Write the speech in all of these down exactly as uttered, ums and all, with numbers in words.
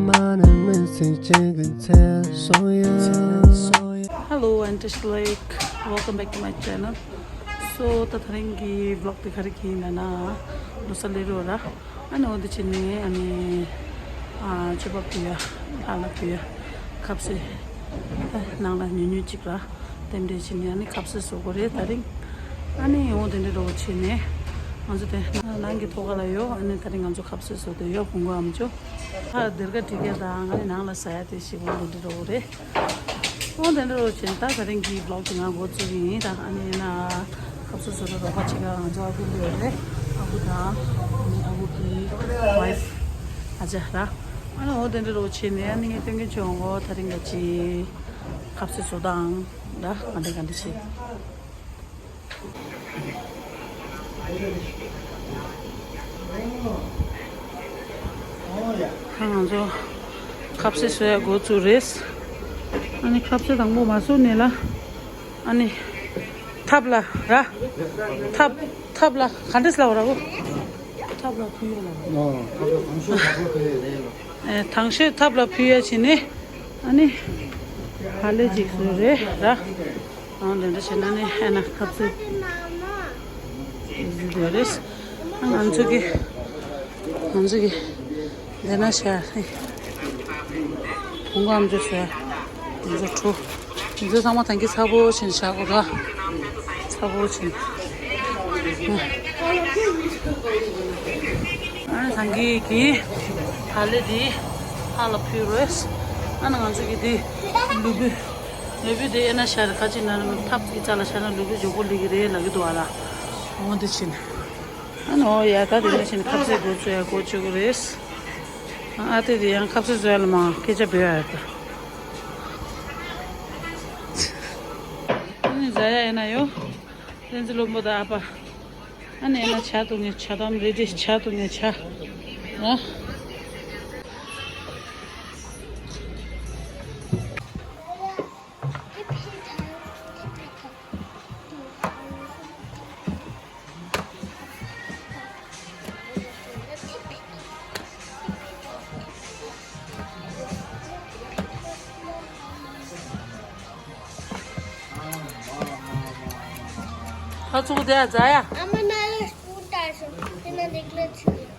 མ་ནི་མི་ཚེ་གཅིག་གི་ཚེ་སོང་ཡ། Hello and just like welcome back to my channel. So ད་ད་རིང་གི་vlog དེ་ག་རེ་གི་ཡིན་ན་ན་ལོ་གསར་སླེབས་རོགས་ར། ཨ་ནི་འོ་དེ་བྱས་ནས་ཨ་ནི་ཨ་མཆོད་པ་ཕུལ་ཡ། ལྷ་ལ་ཕུལ་ཡ། ཁ་ཟས་ནང་ལ་ཉུང་ཉུང་ཅིག་ར། རྟེན་འབྲེལ་བྱས་ནས་ཨ་ནི་ཁ་ཟས་བཟོ་དགོས་རེད་ད་རིང་། ཨ་ནི་འོ་དེ་འདྲ་རོགས་བྱས་ནས་ང་ཚོ་དེ་ནང་གི་ཐོག་ཁ་ལ་ཡོད། ཨ་ནི་ད་རིང་ང་ཚོ་ཁ་ཟས་བཟོ་དེ་ཡོད། བུ་མགོ་ཨམ་ཅོག་ཧ་སྡེར་ཁ་སྒྲིག་ཡ་དང་ཨ་ནི་ནང་ལ་ཟ་ཡ་དེ་ཞིག་འོ་དེ་འདྲ་རོགས་རེད། འོ་དེ་འདྲ་རོགས་བྱས་ནས་ད་ད་རིང་གི་vlog དེ་ང་འགོ་བཙུགས་ཀྱི་ཡིན་ད། ཨ་ནི་ཡིན་ན་ཁ་ཟས་བཟོ་དེ་རོགས་པ་བྱེད་ག་ང་ཚོ་ཨ་ཁུ་ཡོད་རེད། ཨ་ཁུ་དང་ཨ་ནི་ཨ་ཁུ་གི་wife ཨ་ཅག་ར། ཨ་ནི་འོ་དེ་འདྲ་རོགས་བྱས་ནས་ཨ་ནི་ངས་སྟོན་གྱི་བྱུང་འོ་ད་རིང་ག་ཅི། ཁ་ཟས་བཟོ་སྟངས་ལ་ག་འདྲ་ག་འདྲ་བྱེད། ད་ང་ཚོ་ཁ་ཟས་བཟོ་ཡ་འགོ་བཙུགས་རེད། ཨ་ནི་ཁ་ཟས་དང་པོ་མ་བཟོ་ནས་ལ། ཨ་ནི་ཐབ་ལ་ར། ཐབ་ཐབ་ལ་ག་འདྲས་ལབ་ར་བོ། ཐབ་ལ་ཕུལ་ཡ་ལ། ཨོ། ཐབ་ལ་དང་ཤོས་དང་པོ་ཕུལ་ཡ་རེད། ཨེ། དང་ཤོས་ཐབ་ལ་ཕུལ་ཡ་བྱས་ནས་ཨ་ནི་ཧ་ལས་ཅིག་བཟོས་རེད་ར། ཨང་དེ་འདྲ་བྱས་ན་ནི་ཨེ་ན་ཁ་ཟས་བཟོས་རེད། ང་ཚོ་གི་ང་ཚོ་གི་འདི་ན་ཤར་རེད། བུང་ག་ཨམ་ཅོག་ཟེར། ང་ཚོ་ཁྲུ། ང་ཚོ་ཚང་མ་ཐང་གི་ཚ་པོ་ཕྱིན་བཞག་གོ་ད། ཚ་པོ་ཕྱིན། ཨ་ནི་ཐང་གི་གི་ཧ་ལས་དེ་ཧ་ལ་ཕུལ་རེད། ཨ་ནི་ང་ཚོ་གི་དེ་ལུས་པོ་ལུས་པོ་དེ་ཨེ་ན་ཤར་ཁ་ཅིག་ན་ཐབ་ཀྱི་རྩ་ལ་ཤར་ན་ལུས་པོ་མགྱོགས་པོ་ལི་གི་རེད་ལ་གི་འདུག་ཨ་ལ། འོ་དེ་ཕྱིན། ཨ་ནི་འོ་ཡ་ད་དེ་ནས་ཕྱིན་ཁ་ཟས་འགོ་བཙུགས་ཡ་འགོ་བཙུགས་གི་རེད། ཨ་དེ་དེ་ཡང་ཁ་ཟས་བཟོ་ཡ་ལ་མ་སྐད་ཆ་འབོད་ཡ་ཡོད་ད། ཨ་ནི་ཟ་ཡ་ཡིན་ན་ཡོ། བསྟན་འཛིན་བློན་པོ་དང་ཨ་ཕ། ཨ་ནི་ཨ་ན་ཇ་འཐུང་ངེ་ཇ་དམ་རེ་ཌི་ཇ་འཐུང་ངེ་ཇ། ཨ། ཁ་ཚུགས་དེ་ཡ་ཛ་ཡ། ཨ་མ་ན་ལ་སྤུན་ལྟ་སོང་། དེ་ན་ལེགས་ལེགས་ཚུགས།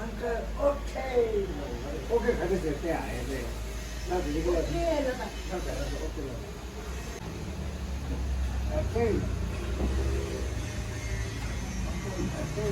Okay. Okay, ག་འདྲ་ཟེར་ཏེ་ཨ་ཡེ་ཏེ། ན་དེ་ལི་ག་ལ་ན་དེ་ལ་okay ལ། Okay. Okay.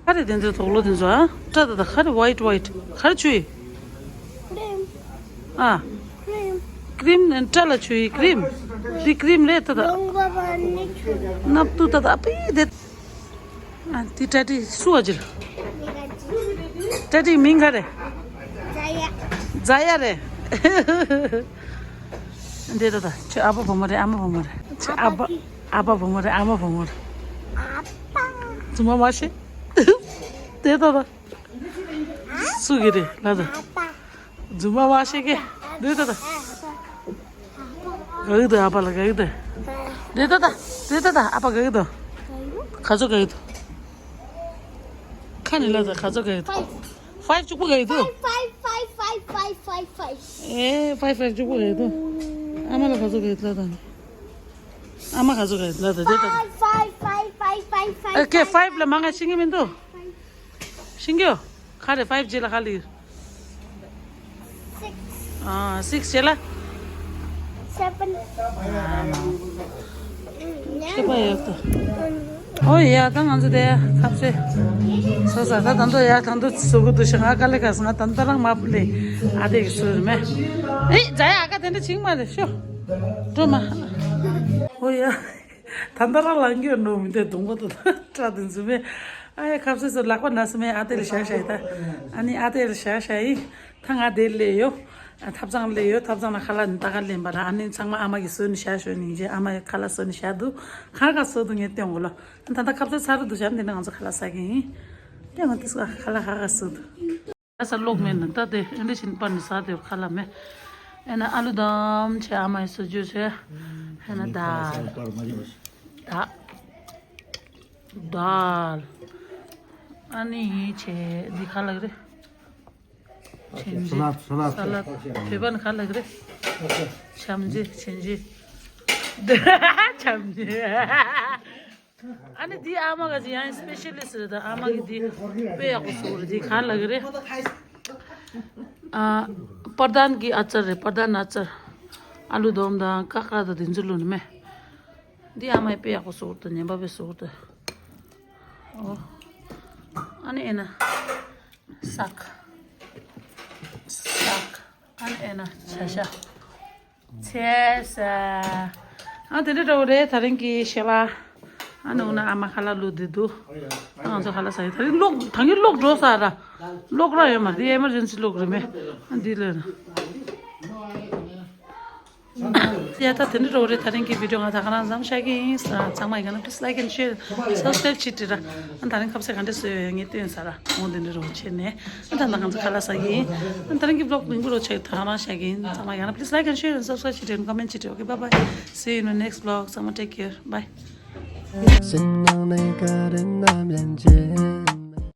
ག་རེ་དེ་ཚོ་དོག་ལོ་དེ་ཚོ་ཨ། སྐྲ་དེ་དག་ག་རེ་white white ག་རེ་བྱུགས་ཡི། Cream. ཨ། Cream. Cream སྐྲ་ལ་བྱུགས་ཡི་cream། འདི་cream རེད་ད་ད། སྣབས་ཏུ་ད་ད་ཨ་པི་དེ། ཨ་འདི་ཏ་ཏི་སུ་བ་ཇིར། ཏ་ཏི་མིང་ག་རེ། ཛ་ཡ། ཛ་ཡ་རེ། འདི་ད་ད་ཁྱོད་ཨ་ཕ་བུ་མོ་རེད་ཨ་མ་བུ་མོ་རེད། ཁྱོད་ཨ་ཕ། ཨ་ཕ་བུ་མོ་རེད་ཨ་མ་བུ་མོ་རེད། ཨ་ཕ། རྫུན་མ་མ་བཤད། དེ་ལྟ་ད། སུ་གི་རེད་ལ་ད། རྫུན་མ་མ་བཤད་གི། དེ་ལྟ་ད། ག་གི་ད་ཨ་ཕ་ལ་ག་གི་ད། དེ་ལྟ་ད། དེ་ལྟ་ད་ཨ་ཕ་ག་གི་ད། ག་ཚོད་ག་གི་ད། ཁ་ནི་ལ་ད་ག་ཚོད་ག་གི་ད། Five. Five བཅུ་པོ་ག་གི་ད། Five, five, five, five, five, five. ཨེ་five, five བཅུ་པོ་ག་གི་ད། ཨ་མ་ལ་ག་ཚོད་ག་གི་ད་ད། ཨ་མ་ག་ཚོད་ག་གི་ད་ད་དེ་ད་ད། Five, five, five, five, five, five. ཨེ་ཀེ་five ལ་མང་ང་ཤེས་ངེས་མི་འདུག་ཤེས་ཀྱི་ཡོད། ག་རེ་five རྗེས་ལ་ག་ལ་ཡོད། Six. ཨ་six རྗེས་ལ། Seven. ཨ་ནོ། ཁྱོད་པ་ཡོད་དོ། ཨོ་ཡ་ད་ང་ཚོ་དེ་ཁ་ཕྱེ། སོ་ས་ད་ད་འདོ་ཡ་ད་འདོ་སུ་གུ་དུ་ཤི་ང་དཀའ་ལས་ཁག་སོང་ང་ད་ད་རང་མ་ཕུ་ལེ། ཨ་དེ་གི་སུ་རེད་མེད། ཨེ་ཛ་ཡ་ཨ་ཀ་དེ་འདྲ་བྱིང་མ་རེད་ཤོ། འགྲོ་མ། ཨོ་ཡ། ད་ལྟ་རང་ལངས་རྒྱུ་ནོ་མི་དེ་གདོང་པ་དང་སྐྲ་དེ་འཛུམ་མེ། ཨ་ཡ་ཁབ་སེ་སོ་ལག་པ་ན་སེ་མེ་ཨ་ཏེ་ལ་ཤ་ཤ་ཡི་ད། ཨ་ནི་ཨ་ཏེ་ལ་ཤ་ཤ་ཡི། ད་ང་དེ་ལས་ཡོ། ཨ་ཐབ་ཚང་ལས་ཡོ་ཐབ་ཚང་ལ་ཁ་ལག་ནི་ད་ག་ལེན་པ་ར་ཨ་ནི་ཚང་མ་ཨ་མ་གི་སོ་ནི་ཤ་ཤོ་ནི་ཇེ་ཨ་མ་ཡི་ཁ་ལག་སོ་ནི་ཤ་དུ་ཁ་ག་སོ་དུ་ངས་སྟོན་གོ་ལོ། ད་ད་ཁབ་སེ་ཚ་རུ་དུ་ཤ་འདི་ནི་ང་ཚོ་ཁ་ལག་ས་གི་ཡིན། ཏེ་ང་ཏི་སུ་ཁ་ལག་ཁ་ག་སོ་དུ། ཨ་ས་ལོག་མེད་ན་ད་དེ་ཨེ་འདྲ་བཞིན་པ་ནི་ཟ་དེ་ཁ་ལ་མེད། ཨེ་ན་ཨ་ལུ་དམ་ཆེ་ཨ་མ་ཡི་སུ་ཇུ་ཆེ། ཨེ་ན་དཱལ། དཱལ། དཱལ། ཨ་ནི་ཡི་ཆེ་འདི་ཁ་ལག་རེད། ཆིན་ཇི། ས་ལད། ས་ལད། བོད་པ་ནི་ཁ་ལག་རེད། ཆམ་ཇི་ཆིན་ཇི། ཆམ་ཇི། ཨ་ནི་འདི་ཨ་མ་ག་ཅི་ཡང་སྤེ་ཤལ་ལི་སི་རེད་ད་ཨ་མ་གི་འདི་དཔེ་ཡག་པོ་བཟོ་རེད་འདི་ག་ལ་གི་རེད། ཨ་པར་དན་གི་ཨ་ཙར་རེད་པར་དན་ཨ་ཙར། ཨ་ལུ་དོམ་དང་ཀ་ཀ་དང་དེ་ཚོ་ལོ་ནི་མེ། འདི་ཨ་མ་ཡི་དཔེ་ཡག་པོ་བཟོ་རེད་ད་ཉན་པ་དཔེ་བཟོ་རེད་ད། ཨོ། ཨ་ནི་ཨེ་ན། སག་སག་ཨ་ནི་ཨེ་ན་ཆ་ཤ། ཆེ་ས། ཨ་དེ་འདྲ་འདྲ་བོ་རེད་ད་རིང་གི་ཤེ་ལ། ཨ་ནི་འོ་ན་ཨ་མ་ཁ་ལག་བླུགས་བསྡད་འདུག་ཨ་ང་ཚོ་ཁ་ལག་ཟ་ཡི་ད་རིང་གློག་ད་གིན་གློག་འགྲོ་ས་ར། གློག་ར་ཡོད་མ་རེད་ཨེ་མར་ཇེན་སི་གློག་རེད་མེད། ཨ་འདི་ལས་ན། ཡ་ད་དེ་འདྲ་འདྲ་བོ་རེད་ད་རིང་གི་བི་ཌིའོ་ང་ད་ག་རང་མཚམས་བཞག་གི་ཡིན། ཚང་མ་ཡིན་ན་please like and share subscribe བྱེད་དྲི་ར། ཨ་ད་རིང་ཁ་ཟས་ག་འདྲ་བཟོས་ཡོད་ངས་སྟོན་ས་ར་འོང་དེ་འདྲ་འདྲ་བོ་བྱས་ནས། ཨ་ད་ད་ང་ཚོ་ཁ་ལག་ཟ་གི་ཡིན། ཨ་ད་རིང་གི་vlog རིང་པོ་རོ་ཆགས་ད་ག་རང་བཞག་གི་ཡིན། ཚང་མ་ཡང་ན་please like and share and subscribe བྱེད་དྲི་comment བྱེད་དྲི། Okay, bye bye, see you in the next vlog. ཚང་མ་take care, bye. སེམས་ནང་ནས་བཀའ་དྲིན་ནམ་ཡང་བརྗེད།